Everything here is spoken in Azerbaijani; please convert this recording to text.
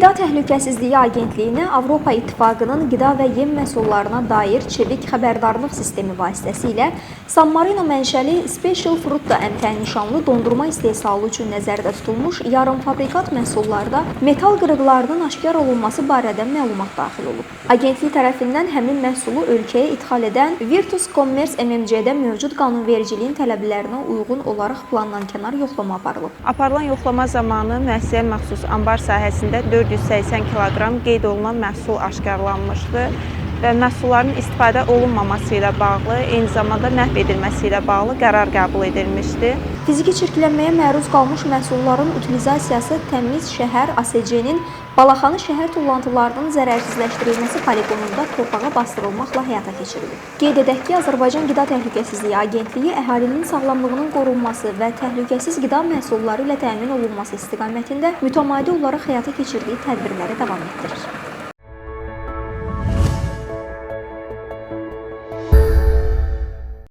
Qida Təhlükəsizliyi Agentliyinə Avropa İttifaqının qida və yem məhsullarına dair çevik xəbərdarlıq sistemi vasitəsilə San Marino mənşəli Special Frutta MT nişanlı dondurma istehsalı üçün nəzərdə tutulmuş yarımfabrikat məhsullarda metal qırıqlarının aşkar olunması barədə məlumat daxil olub. Agentlik tərəfindən həmin məhsulu ölkəyə idxal edən Virtus Commerce MMC-də mövcud qanunvericiliyin tələblərinə uyğun olaraq plandan kənar yoxlama aparılıb. Aparılan yoxlama zamanı müəssisəyə məxsus anbar sahəsində 480 kiloqram qeyd olunan məhsul aşkarlanmışdı və məhsulların istifadə olunmaması ilə bağlı, eyni zamanda məhv edilməsi ilə bağlı qərar qəbul edilmişdi. Fiziki çirklənməyə məruz qalmış məhsulların utilizasiyası Təmiz Şəhər ASC-nin Balaxanı şəhər tullantılarının zərərsizləşdirilməsi poliqonunda torpağa bastırılmaqla həyata keçirilib. Qeyd edək ki, Azərbaycan Qida Təhlükəsizliyi Agentliyi əhalinin sağlamlığının qorunması və təhlükəsiz qida məhsulları ilə təmin olunması istiqamətində mütəmadi olaraq həyata keçirdiyi tədbirləri davam etdirir.